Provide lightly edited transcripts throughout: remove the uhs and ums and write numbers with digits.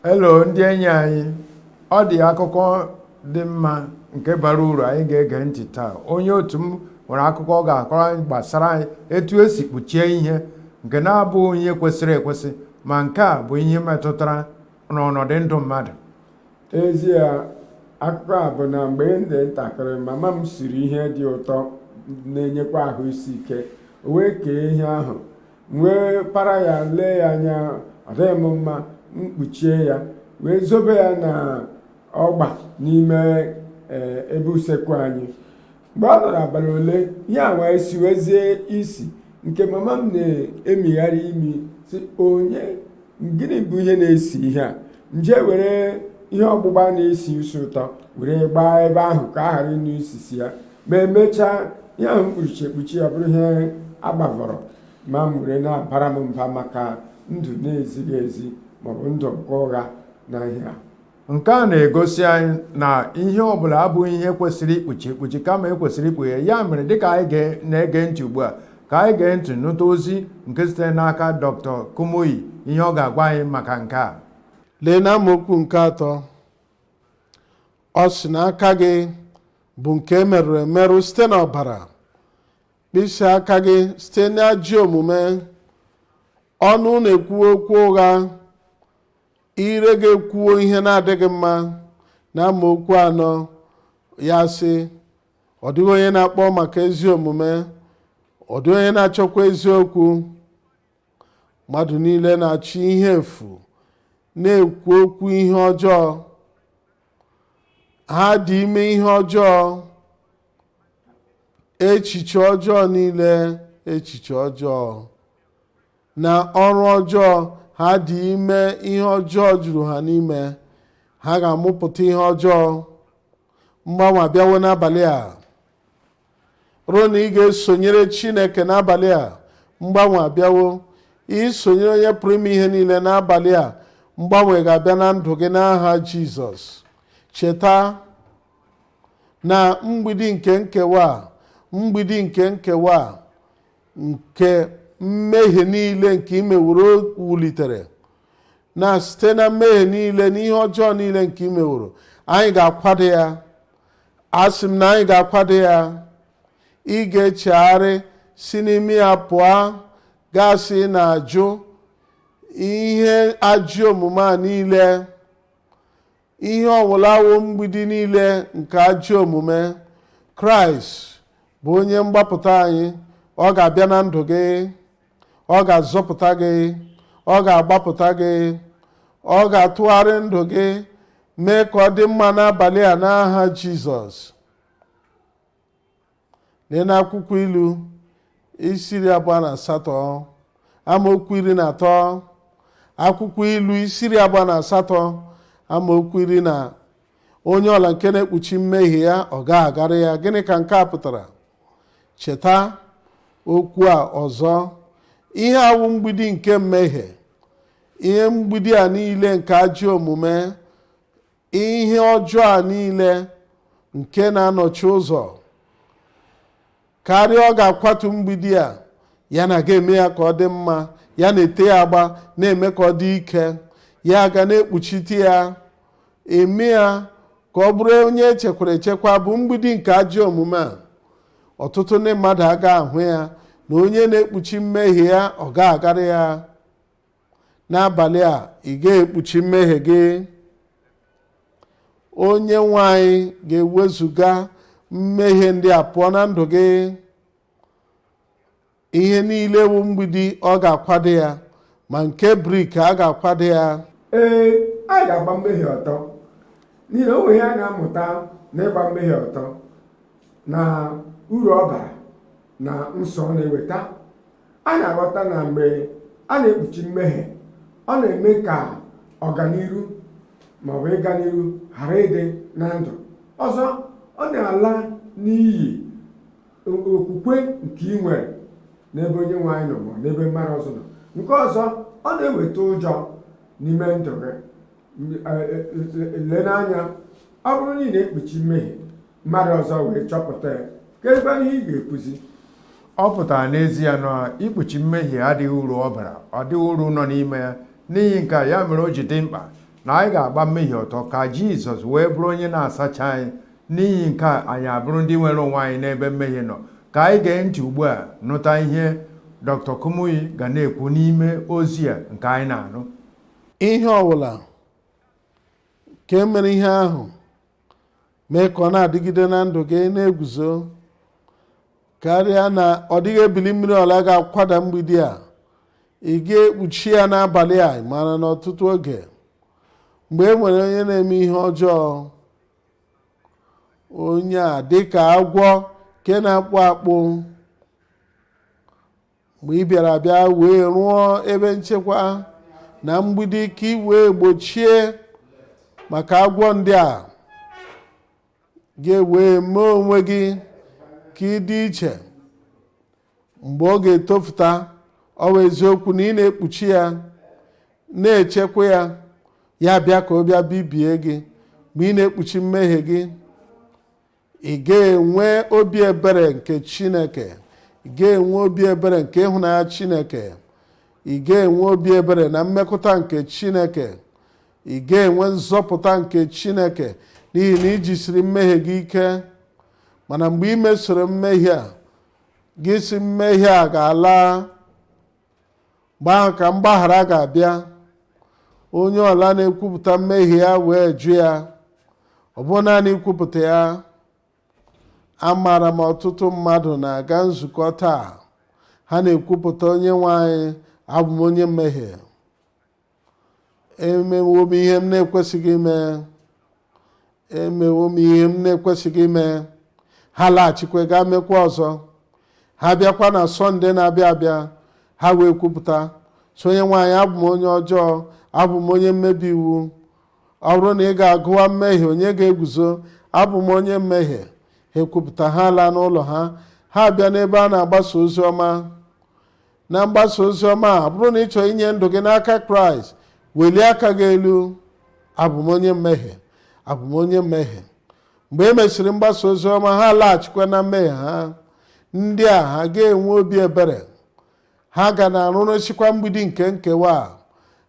Hello ndị enyi anyị. Ọ dị akụkọ dị mma nke bara uru anyị ga-ege ntị taa. Onye otu m nwere akụkọ ọ ga-akọrọ anyị gbasara anyị etu esi kpuchie ihe nke na-abụghị ihe kwesịrị ekwesị, ma nke a bụ ihe metụtara n'ọnọdụ ndụ mmadụ. Ezie, akụkọ a bụ na mgbe m dị ntakịrị, mama m siri ihe dị ụtọ na-enyekwa ahụ isi ike. O wee kee ihe ahụ, m wee para ya, lee ya anya, ọ dịghị m mma. M kpuchie ya wee zobe ya na ọgba n'ime ebe usekwu anyị. Mgbe ọ nọrọ abalị ole, ihe a wee siwezie isi nke mama m na-emigharị imi, sị, "Onye, gịnị bụ ihe na-esi ihe a?" M jee were ihe ọgbụgba na-esi isi ụtọ were gbaa ebe ahụ ka a ghara ịnụ isisi ya. Ma emechaa, ihe ahụ m kpuchi ekpuchi ya bụrụ ihe agbavọrọ ma m were na-abara m mba maka ndụ na-ezighị ezi maọbụ ndụ nke ụgha na ihe a. Nke a na-egosi anyị na ihe ọbụla abụghị ihe kwesịrị ikpuchi ekpuchi, kama ekwesịrị ikpughe. Ya mere, dịka anyị na-ege ntị ugbu a, ka anyị gee ntị nụta ozi nke sitere n'aka Dr. Kumuyi, ihe ọ ga-agwa anyị maka nke a. Lee na amaokwu nke 3, ọ sị na aka gị bụ nke emerụrụ emerụ site n'ọbara, mkpịsị aka gị site n'ajọ omume. Ọnụ na-ekwu okwu ụgha, ire gị ekwuo ihe na-adịghị mma. Na amaokwu 4, ya sị, ọ dịghị onye na-akpọ maka ezi omume, ọ dịghị onye na-achọkwa eziokwu. Mmadụ niile na-achọ ihe efu, na-ekwu okwu ihe ọjọọ. Ha dị ime ihe ọjọọ, echiche ọjọọ niile, echiche ọjọọ na ọrụ ọjọọ. Ha dị ime ihe ọjọọ juru ha n'ime. Ha ga-amụpụta ihe ọjọọ. Mgbanwe abịawo n'abalị a. Ruo na ị ga-esonyere Chineke n'abalị a, mgbanwe abịawo. Isonyere onye pụrụ ime ihe niile n'abalị a, mgbanwe ga-abịa na ndụ gị n'aha Jizọs. Cheta na mgbidi nke nkewa, mgbidi nke nkewa nke mmehie niile nke imeworo wulitere, na site na mmehie niile na ihe ọjọọ niile nke imeworo, anyị ga-akwado ya. Asị m na anyị ga-akwado ya. Ị ga-echegharị, si n'ime ya pụọ, gasị na ajụ ihe ajọ omume a niile, ihe ọwụlawo mgbidi niile nke ajọ omume. Kraịst bụ onye mgbapụta anyị. Ọ ga-abịa na ndụ gị, ọ ga-azọpụta gị, ọ ga-agbapụta gị, ọ ga-atụgharị ndụ gị, mee ka ọ dị mma n'abalị a n'aha Jizọs. Lee n'akwụkwọ Ilu, isi 28, amaokwu 13. Akwụkwọ Ilu, isi 28, amaokwu iri na onye ọla nke na-ekpuchi mmehie ya, ọ gaghị agara ya. Gịnị ka nke a pụtara? Cheta okwu a ọzọ. Ihe awụ mgbidi nke mmehie, ihe mgbidi a niile nke ajọ omume, ihe ọjọọ a niile nke na-anọchi ụzọ karịa, ọ ga-akwatu mgbidi a. Ya na ga-eme ya ka ọ dị mma, ya na-ete ya agba, na-eme ka ọ dị ike, ya ga na-ekpuchite ya, eme ya ka ọ bụrụ onye echekwara echekwa, bụ mgbidi nke ajọ omume a. Ọtụtụ ndị mmadụ aga ahụ ya na onye na-ekpuchi mmehie ya, ọ ga-agara ya. N'abalị a, ị ga-ekpuchi mmehie gị. Onye nwe anyị ga-ewezuga mmehie ndị a pụọ na ndụ gị. Ihe niile wụ mgbidi, ọ ga-akwado ya, ma nke brik, a ga-akwado ya. Ee, anyị ga-agba mmehie ọtọ, n'ihi na o nwere ihe a na-amụta n'ịgba mmehie ọtọ na uru ọ bara na nsọ ọ na-eweta. A na-aghọta na mgbe a na-ekpuchi mmehie, ọ na-eme ka ọganiru maọbụ ịga n'iru ghara ịdị na ndụ. Ọzọ, ọ na-ala n'iyi okwukwe nke ị nwere n'ebe Onye nwe anyị nọ ma n'ebe mmadụ ọzọ nọ. Nke ọzọ, ọ na-eweta ụjọ n'ime ndụ gị. Lee n'anya, ọ bụrụ na ị na-ekpuchi mmehie, mmadụ ọzọ wee chọpụta ya, kedụkwanụ ihe ị ga-ekwuzi? Ọ pụtara n'ezie na ikpuchi mmehie adịghị uru ọ bara, ọ dịghị uru nọ n'ime ya. N'ihi nke a, ya mere o ji dị mkpa Na anyị ga-agba mmehie ọtọ ka Jizọs wee bụrụ onye na-asacha anyị. N'ihi nke a, anyị abụrụ ndị nwere onwe anyị n'ebe mmehie nọ. Ka anyị gee ntị ugbu a nụta ihe Dr. Kumuyi ga na-ekwu n'ime ozi a nke anyị na-anụ. Ihe ọbụla ka e mere, ihe ahụ mee ka ọ na-adịgide na ndụ gị na-eguzo, karịa na ọ dịghị ebili mmiri ọla ga-akwada mgbidi a ị ga-ekpuchi ya n'abalị a. Mara na ọtụtụ oge, mgbe e nwere onye na-eme ihe ọjọọ, onye a dịka agwọ nke na-akpụ akpụ. Mgbe ị bịara bịa wee rụọ ebe nchekwa na mgbidi ka ị wee gbochie maka agwọ ndị a, ga-ewee mee onwe gị ka ị dị iche. Mgbe ọ ga-etofụta, ọ bụ eziokwu na ị na-ekpuchi ya, na-echekwa ya, ya bịa ka ọ bịa bibie gị. Mgbe ị na-ekpuchi mmehie gị, ị ga-enwe obi ebere nke Chineke, ị ga-enwe obi ebere nke ịhụnanya Chineke, ị ga-enwe obi ebere na mmekọta nke Chineke, ị ga-enwe nzọpụta nke Chineke, n'ihi na ị jisiri mmehie gị ike. Mana mgbe ị mesoro mmehie a, gị si mmehie a ga-ala, mgbe ahụ ka mgbaghara ga-abịa. Onye ọla na-ekwupụta mmehie ya wee jụ ya, ọ bụ naanị ikwupụta ya. Amaara m ọtụtụ mmadụ na-aga nzukọ taa, ha na-ekwupụta, "Onye nwe anyị, abụ m onye mmehie, emewo m ihe m na-ekwesịghị ime, emewo m ihe m na-ekwesịghị ime." Ha laghachikwa gaa mekwa ọzọ. Ha bịakwa na Sọnde na-abịa abịa, ha wee kwupụta, so, "Onye nwe anyị, abụ m onye ọjọọ, abụ m onye mmebi iwu. Ọ bụrụ na ị ga-agụwa mmehie, onye ga-eguzo? Abụ m onye mmehie." Ha ekwupụta, ha laa n'ụlọ ha. Ha bịa n'ebe a na-agbasa ozi ọma. Na mgbasa ozi ọma a, bụrụ na ị chọrọ inye ndụ gị n'aka Kraịst, welie aka gị elu, "Abụ m onye mmehie, abụ m onye mmehie." Mgbe e mesịrị mgbasa ozi ọma, ha laghachikwa na mmehie ha. Ndị a, ha ga-enwe obi ebere? Ha ga na-arụrụchikwa mgbidi nke nkewa a.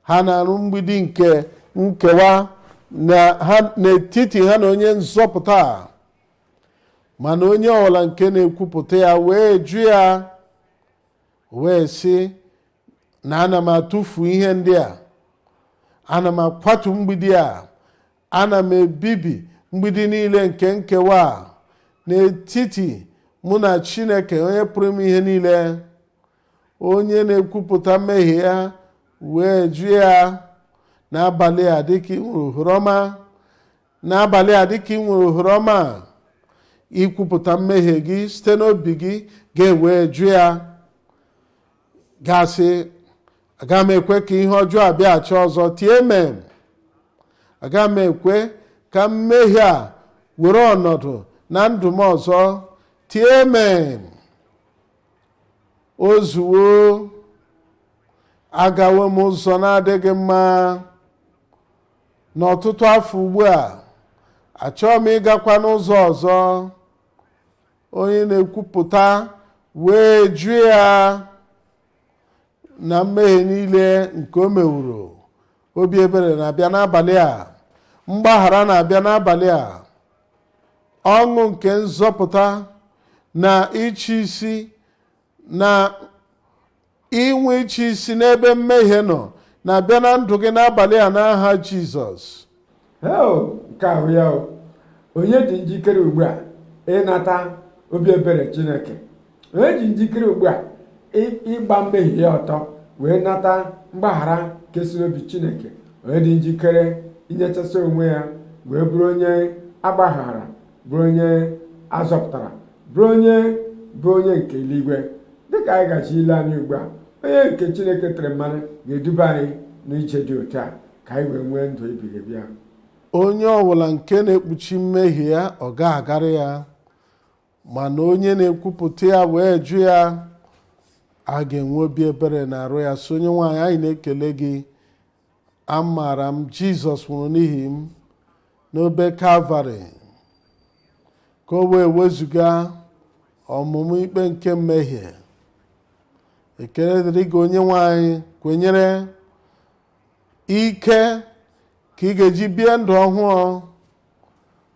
Ha na-arụ mgbidi nke nkewa na ha n'etiti ha na onye nzọpụta a. Mana onye ọbụla nke na-ekwupụta ya wee jụ ya, wee sị na, "Ana m atụfu ihe ndị a, ana m akwatu mgbidi a, ana m ebibi mgbidi niile nke nkewa a n'etiti mụ na Chineke onye pụrụ ime ihe niile." Onye na-ekwupụta mmehie ya wee jụ ya n'abalị a, dịka ị nwere ohere ọma n'abalị a, dịka ị nwere ohere ọma ikwupụta mmehie gị site n'obi gị, ga-ewe jụ ya, gasị, "Aga m ekwe ka ihe ọjọọ a bịaghachi ọzọ. Tie amen. Aga m ekwe ka mmehie a were ọnọdụ na ndụ m ọzọ. Tie amen. O zuwo. Agawo m ụzọ na-adịghị mma n'ọtụtụ afọ ugbu a. Achọghị m ịgakwa n'ụzọ ọzọ." Onye na-ekwupụta wee jụ ya na mmehie niile nke o mewuru, obi ebere na-abịa n'abalị a, mgbaghara na-abịa n'abalị a, ọṅụ nke nzọpụta na ịchị isi na inwe ịchị isi n'ebe mmehie nọ na-abịa na ndụ gị n'abalị a n'aha Jizọs. Heo, nke ahụ ya o! Onye dị njikere ugbu a ịnata obi ebere Chineke? Onye dị njikere ugbu a ịgba mmehie ya ọtọ wee nata mgbaghara nke si n'obi Chineke? Onye dị njikere inyechasị onwe ya wee bụrụ onye agbaghara, bụrụ onye azọpụtara, bụrụ onye bụ onye nke eluigwe? Dịka anyị gaji ile anyị ugbu a, onye nke Chineke tere mmanụ ga-eduba anyị n'ije dị otu a ka anyị wee nwee ndụ ebighị ebi ahụ. Onye ọbụla nke na-ekpuchi mmehie ya, ọ ga-agara ya, mana onye na-ekwupụta ya wee jụ ya, a ga-enwe obi ebere na arụ ya. So, "Onye nwe anyị, anyị na-ekele gị. Amaara m Jizọs nwụrụ n'ihi m n'obe Kalvarị ka o wee wezụga ọmụmụ ikpe nke mmehie. Ekele dịrị gị, onye nwe anyị." Kwenyere ike Ka ị ga-eji bie ndụ ọhụụ.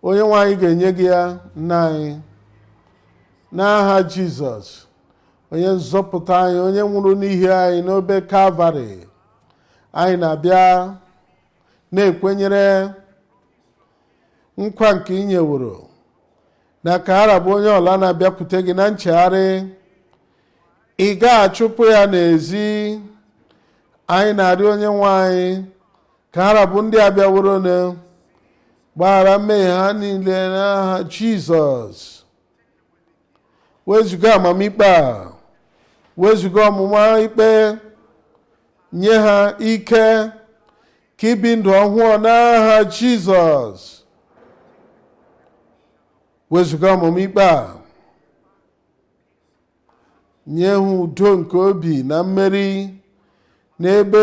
Onye nwe anyị ga-enye gị ya, nna anyị, n'aha Jizọs, onye nzọpụta anyị, onye nwụrụ n'ihi anyị n'obe Kalvarị. Anyị na-abịa na-ekwenyere nkwa nke ị nyeworo na ka arabụ onye ọla na-abịakwute gị na nchegharị, ị ga-achụpụ ya n'ezi. Anyị na-arịọ onye nwe anyị ka arabụ ndị a bịaworonu gbaghara mmehie ha niile n'aha Jizọs. Wezuga amamikpe a, wezuga ọmụma ikpe, nye ha ike ka ibi ndụ ọhụụ n'aha Jizọs. Wezuga ọmụma ikpe a, nye ha udo nke obi na mmeri n'ebe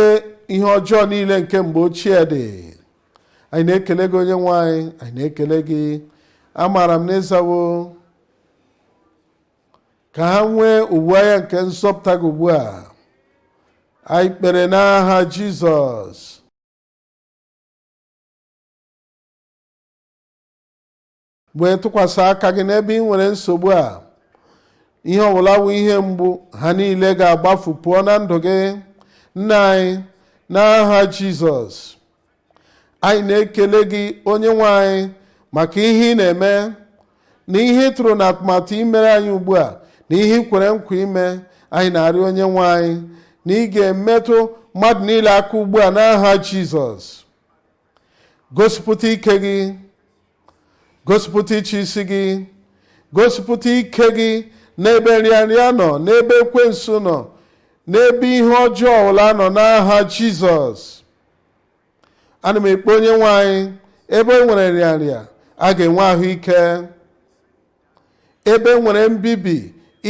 ihe ọjọọ niile nke mgbe ochie dị. Anyị na-ekele gị, onye nwe anyị, anyị na-ekele gị. Amaara m na ịzawo ka ha nwee uwe agha nke nzọpụta gị ugbu a. Anyị kpere n'aha Jizọs. Wee tụkwasị aka gị n'ebe ị nwere nsogbu a, ihe ọbụla wụ ihe mgbu ha niile ga-agbafu pụọ na ndụ gị, nna anyị, n'aha Jizọs. Anyị na-ekele gị, onye nwe anyị, maka ihe ị na-eme na ihe ị tụrụ na atụmatụ imere anyị ugbu a na ihe ị kwere nkwa ime. Anyị na-arịọ onye nwe anyị na ị ga-emetụ mmadụ niile aka ugbu a n'aha Jizọs. Gosipụta ike gị, gosipụta ịchị isi gị, gosipụta ike gị n'ebe nrịanrịa nọ, n'ebe ekwensu nọ, n'ebe ihe ọjọọ ọbụla nọ n'aha Jizọs. Ana m ekpe onye nwe anyị, ebe e nwere nrịanrịa a ga-enwe ahụike, ebe e nwere mbibi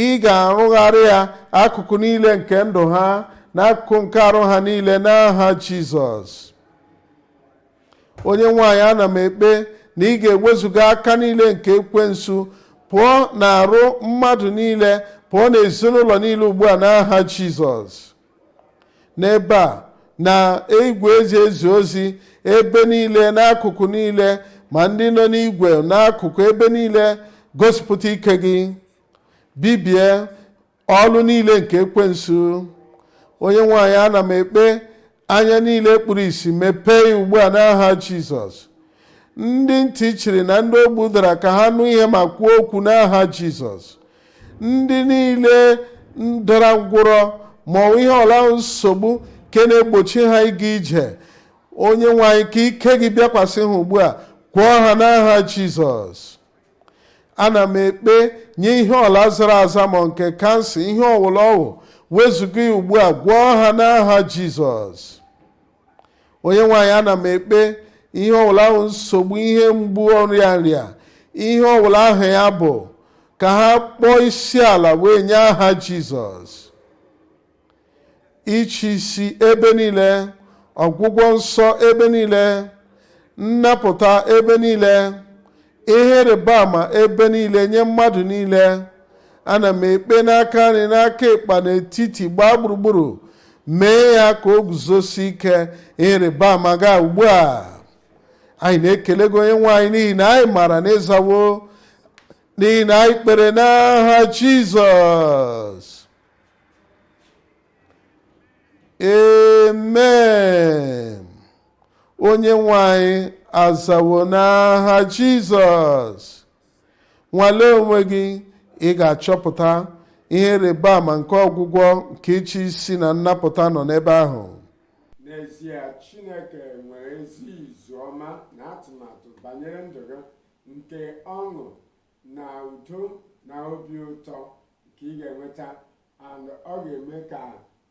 ị ga-arụgharị ya akụkụ niile nke ndụ ha na akụkụ nke arụ ha niile n'aha Jizọs. Onye nwe anyị, ana m ekpe na ị ga-ewezuga aka niile nke ekwensu pụọ na arụ mmadụ niile, pụọ n'ezinụlọ niile ugbu a n'aha Jizọs. N'ebe a na igwe eji ezi ozi ebe niile, n'akụkụ niile, ma ndị nọ n'igwe n'akụkụ ebe niile, gosipụta ike gị, bibie ọlụ niile nke ekwensu. Onye nwe anyị, ana m ekpe anya niile kpuru isi mepee ya ugbu a n'aha Jizọs. Ndị ntị chiri na ndị ogbu dara ka ha nụ ihe ma kwuo okwu n'aha Jizọs. Ndị niile dara ngwụrọ ma ọ ihe ọla nsogbu nke na-egbochi ha ịga ije, onye nwe anyị, ka ike gị bịakwasị ha ugbu a, gwọọ ha n'aha Jizọs. Ana m ekpe nye ihe ọla zara aza ma nke kansa, ihe ọwụla ọwụ, wezuga ya ugbu a, gwọọ ha n'aha Jizọs. Onye nwe anyị, ana m ekpe ihe ọwụla ahụ nsogbu, ihe mgbu, ọrịa nrịa, ihe ọwụla ahụ ya bụ, ka ha kpọọ isi ala wee nye aha Jizọs. Ịchị isi ebe niile, ọgwụgwọ nsọ ebe niile, nnapụta ebe niile, ihe ịrịba ama ebe niile nye mmadụ niile. Ana m ekpe n'aka nri, n'aka ịkpa, n'etiti, gbaa gburugburu, mee ya ka o guzosi ike, ihe ịrịba ama ga ugbu a. Anyị na-ekele gị, onye nwe anyị, n'ihi na anyị maara na ịzawo, n'ihi na anyị kpere n'aha Jizọs. Amen. Onye nwe anyị azawo n'aha Jizọs. Nwalee onwe gị, ị ga-achọpụta ihe ịrịba ama nke ọgwụgwọ nke ịchị isi na nnapụta nọ n'ebe ahụ. N'ezie, Chineke nwere ezi izu ọma na atụmatụ banyere ndụ gị nke ọṅụ na udo na obi ụtọ nke ị ga-enweta, and ọ ga-eme ka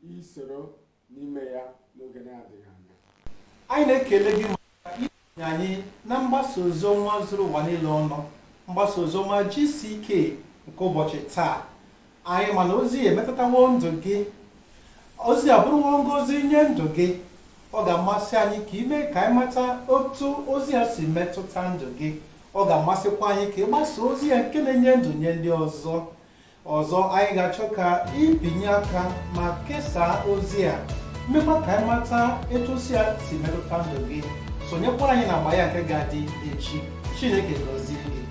ị soro n'ime ya n'oge na-adịghị anya. Anyị na-ekele gị maka isonye anyị na mgbasa ozi ọma zuru ụwa niile ọnụ, mgbasa ozi ọma GCK nke ụbọchị taa. Anyị ma na ozi emetụtawo ndụ gị, ozi abụrụwo ngọzi nye ndụ gị. Ọ ga-amasị anyị ka ime ka anyị mata otu ozi a si metụta ndụ gị. Ọ ga-amasịkwa anyị ka ị gbasa ozi ya nke na-enye ndụ nye ndị ọzọ. Ọzọ, anyị ga-achọ ka ibinye aka ma kesaa ozi a, mekwa ka anyị mata etu ozi a si metụta ndụ gị. Sonyekwara anyị na agba ya nke ga-adị echi. Chineke gọzie gị.